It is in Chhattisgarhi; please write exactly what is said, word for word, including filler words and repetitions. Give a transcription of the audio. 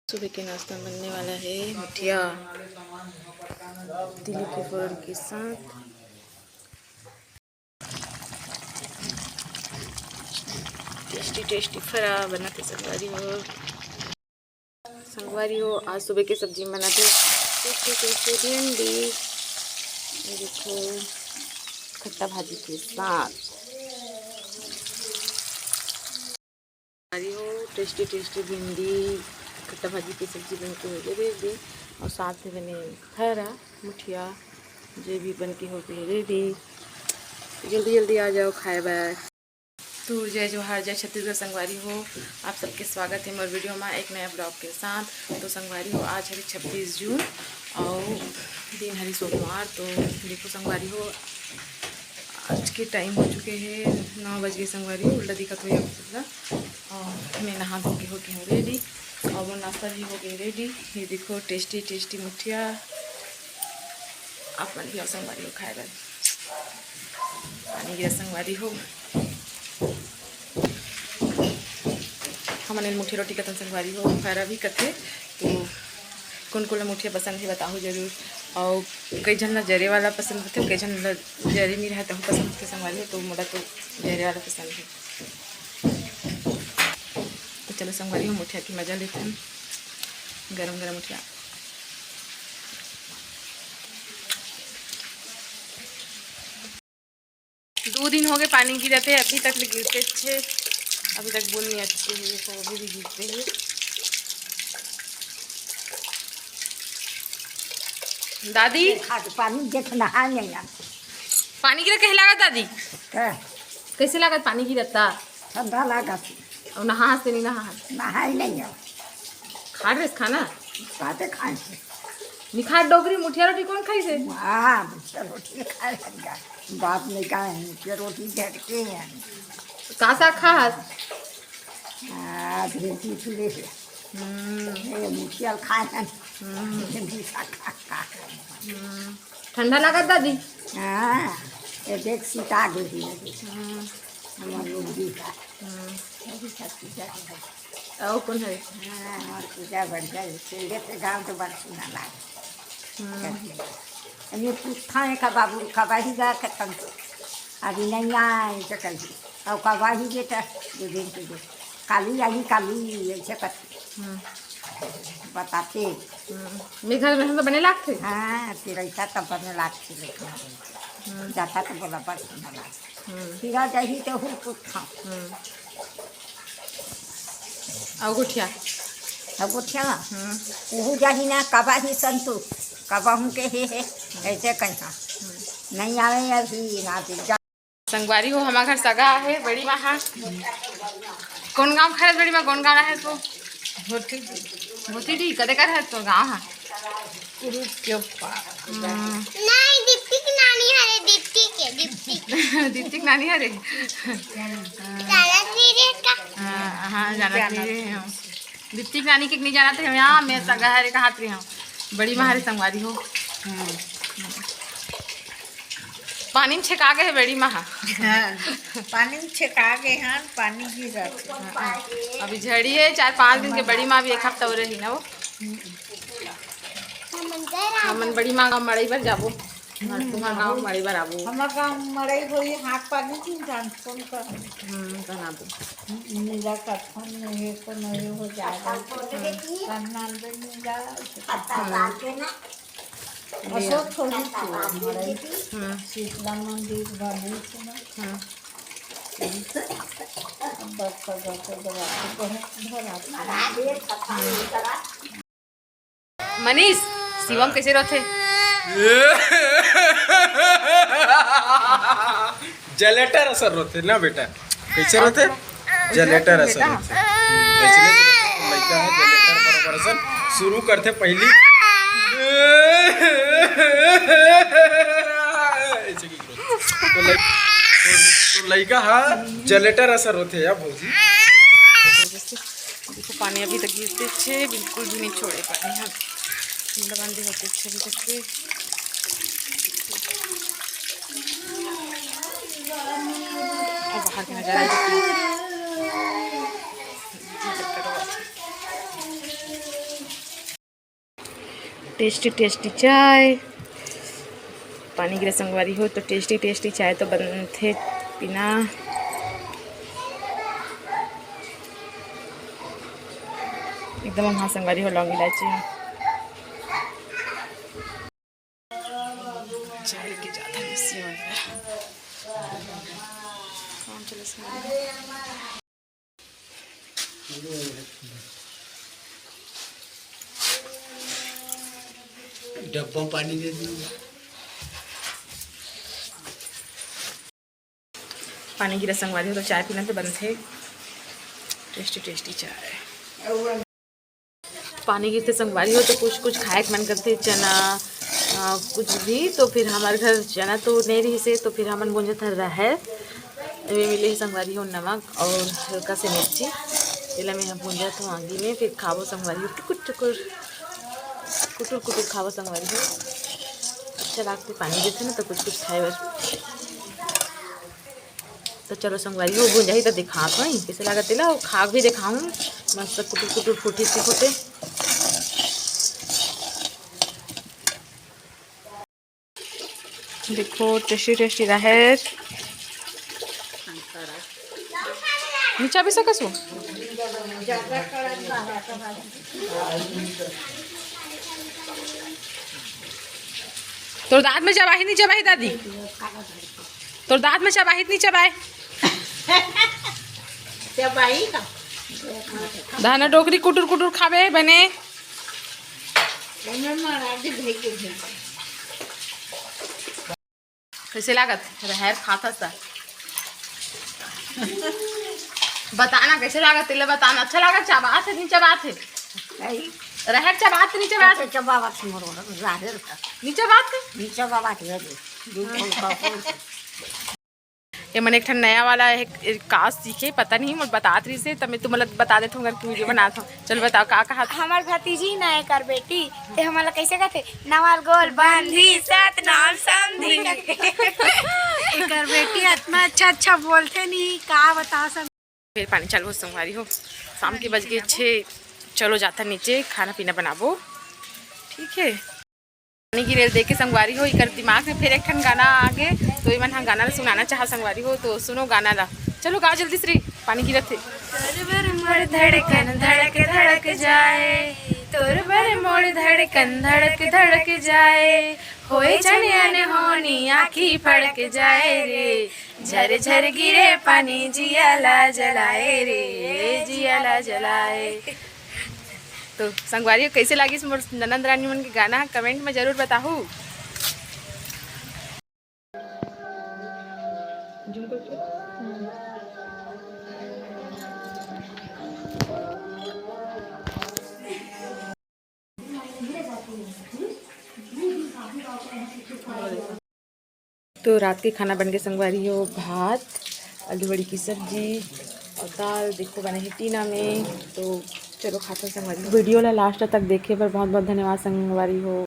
सुबह के नाश्ता में बनने वाला है मुठिया, तिली के फोरन के साथ। टेस्टी टेस्टी फरा बनाथे संगवारी हो। संगवारी हो, आज सुबह के सब्जी में बनाथे टेस्टी टेस्टी भिंडी, ये देखो, खट्टा भाजी के साथ। संगवारी हो, टेस्टी टेस्टी भिंडी खट्टा भाजी की सब्जी बन के हो गई रेडी, और साथ में बने फरा मुठिया, जे भी बन के हो गई रेडी। जल्दी जल्दी आ जाओ खाए बर। तो जय जोहार, जय छत्तीसगढ़ संगवारी हो, आप सबके स्वागत है मोर वीडियो में एक नया ब्लॉग के साथ। तो संगवारी हो, आज हरे छब्बीस जून और दिन हरे सोमवार। तो देखो संगवारी हो, आज के टाइम हो चुके हैं नौ बज गए संगवारी हो, उल्टा दिखत हो आप सबला। और मैं नहा धो के होके हूँ रेडी और वो नाश्ता भी हो गई रेडी। ये देखो टेस्टी टेस्टी मुठिया, आप मन भी आओ संगवारी हो खाए बर। पानी गिरा संगवारी हो, हमन एला मुठिया रोटी कथन संगवारी हो, फरा भी कथे। तो कोन कोन ला मुठिया पसंद है बताहू जरूर। और कई झन ला जरे वाला पसंद होथे, कई झन ला जरे नहीं रहे तहू पसंद होथे संगवारी हो। तो मोला तो जरे वाला पसंद है। तो चलो संगवारी हो, मुठिया की मजा लेथन, गरम गरम मुठिया। दो दिन हो गए पानी गिरत हे, अभी तक ले गिरते हे, अभी तक बूंद नहीं अच्छे हुए, तो अभी भी गिरते हैं। दादी, खा के पानी देख नहा नहीं आते। पानी गिरा कहे लागत दादी? का? कैसे लागत पानी गिरता? ठंडा लागत। और नहा से नहीं नहा? नहाई नहीं हो। खा रहे खाना? साथे खाए थे। निखार डोगरी मुठिया रोटी कौन खाई से? हाँ, मुठिया रोटी खाए हम जा। बाप ने कहा है, मुठिया रोटी झटके हैं। का साग खा हस? हाँ, भिंडी चुड़े से। हम्म। ये मुठिया खाए हैं। हम्म। भिंडी साग खा, खा, खा। हम्म। ठंडा लागत दादी? हाँ, ये देख सीता गई है। हम्म। हमार लोग भी का। हम्म। ये भी सब चीज़ है। और कौन है? हाँ, हमार पूजा बढ़िया है। चले थे गाँव तो बड़ सुना लागे। हम्म। ये पूछा है का बाबू का बाही जा के तन। अभी नहीं आए तो कल। और का बाही बेटा दो दिन के लिए। काली आई काली ऐसे कर। हम्म। बताते। हम्म। मेघा में तो बने लागथे। हाँ, फिर ऐसा तो बने लागथे लेकिन। हम्म। जाता तो बोला बस बना लाग। हम्म। फिर आ जाही तो हूँ कुछ खाओ। हम्म। और गुठिया? अब गुठिया? हम्म। वो जाही ना, कबा ही संतु, कबा हूँ के हे हे, ऐसे कहीं। हम्म। नहीं आवे अभी ना दे जा। संगवारी हो, हमार घर सगा आहे, बड़ी माँ हा। कौन गाँव खरत बड़ी माँ, कौन गाँव आहे तो? भोती डी। भोती डी, कदे कर है तो गाँव हा? कुरुद के पार। हम्म। नहीं, दीप्ति के नानी हरे, दीप्ति के, दीप्ति के। दीप्ति के नानी हरे? जानत नहीं रहे का? हाँ, हाँ, जानत नहीं रहे हम। दीप्ति के नानी के नहीं जानत रहे हम, यहाँ मैं सगा हरे कहात रहे हम। बड़ी माँ हरे संगवारी हो। हम्म। पानी में छेका गए हे बड़ी माँ हा। हाँ, पानी में छेका गए हन, पानी गिरत हे। हाँ, अभी झड़ी है, चार पाँच दिन के बड़ी माँ भी एक हफ्ता हो रही ना वो। हमन बड़ी माँ का मड़ई पर जाबो। हम्म, तुम्हार गाँव मड़ई पर आबो। हमार गाँव मड़ई होई, हाथ पानी की जान कौन कर। हम्म, बना दो। नीला कथन में ये को नहीं हो जाएगा। करना दे नीला। पत्ता डाल के ना। अशोक थोड़ी थी हमारे। हम्म। शीतला मंदिर बने थे ना। हम्म। अब बस का घर को दवा को बहुत भरा था। मनीष, शिवम कैसे रहते? जलेटर असर रहते ना बेटा, कैसे रहते? जलेटर असर रहते। हम्म, वैसने तो लइका है, जलेटर बरोबर असन शुरू करथे पहली। ऐसे की growth। तो लइ-, तो, तो लइका हा जलेटर असर होथे या भौजी। देखो पानी अभी तक गिरते छे, बिल्कुल भी नहीं छोड़े पानी। हाँ, ठंडा बंदे होते छे अभी तक के। और बाहर के नजारा देखिए। टेस्टी टेस्टी चाय। पानी गिरे संगवारी हो, तो टेस्टी टेस्टी चाय तो बनथे पीना। एकदम हाँ संगवारी हो, लौंग इलायची ह। चाय लेके जात हन इसी मन में। काम चले संगवारी हो। डब्बा में पानी दे दो। पानी गिरा संगवारी हो, तो चाय पीना तो बनथे। टेस्टी टेस्टी चाय। पानी गिरथे संगवारी हो, तो कुछ कुछ खाए के मन करथे, चना, अ, कुछ भी। तो फिर हमारे घर चना तो नहीं रही से, तो फिर हमन भूंजत हन रहर। एमे मिले हे संगवारी हो नमक और हल्का से मिर्ची। एला मैं हम भूंजत हूँ आगी में, फिर खाबो संगवारी हो टुकुर टुकुर, कुटुर कुटुर खाबो संगवारी हो। अच्छा लागथे, पानी गिरथे ना, तो कुछ कुछ खाए बर। तो चलो संगवारी हो, भूंजाही तो दिखात हूँ कइसे लागत तेला, अउ खा के भी दिखाऊँ। मस्त कुटुर कुटुर फूटी सी फूटे। देखो टेस्टी टेस्टी रहर। नीचा भी सकसु। तोर दांत में चबाही नहीं चबाही दादी? तोर दांत में चबाही नहीं चबाए? चबाही का? धाना डोकरी कुटुर कुटुर खाबे बने। ओमे मारा दे भाई के भाई। कइसे लागत रहर खाथस त? बताना कइसे लागत, तेला बताना। अच्छा लागत, चबात हे, नहीं चबात हे? नहीं। रहर चबात, नहीं चबात? अच्छा, चबावत मोर रहर का। नहीं चबात हे? नहीं चबावत हे, दूध कौन का कौन। ये मन एक ठन नया वाला एक, एक का सीखे, पता नहीं, मोर बतात रही से, तब मैं तुमला बता देत हूँ, करके वीडियो बनात हूँ। चल बताओ, का कहा था? हमर भतीजी ना एकर बेटी, ते हमला कैसे कहते? नवाल गोल बांधी सत नाम समधी। एकर बेटी इतना अच्छा अच्छा बोलथे नहीं, का बता सब। फिर पानी चालू हो संगवारी हो, शाम के बज गए छः। चलो जाता नीचे, खाना पीना बनाबो, ठीक है। पानी गिरे देख के संगवारी हो, इकर दिमाग में फिर एक ठन गाना आ गे, तो इमन हा गाना ला सुनाना चाहा संगवारी हो, तो सुनो गाना ला। चलो गाओ जल्दी से रे, पानी गिरत हे। तोर बर मोर धड़कन धड़क धड़क जाए, तोर बर मोर धड़कन धड़क धड़क जाए, होए झन अनहोनी आँखी फड़क जाए रे, झर झर गिरे पानी जिया ला जलाए रे, जिया ला जलाए। तो संगवारी हो, कैसे लागिस मोर ननद रानी मन के गाना, कमेंट में जरूर बताहू। तो रात के खाना बन के संगवारी हो, भात, आलू बड़ी की सब्जी और दाल, देखो, बने हे टीना में। तो चलो खाते हैं संगवारी हो। वीडियो ला लास्ट तक देखे बर बहुत बहुत धन्यवाद संगवारी हो।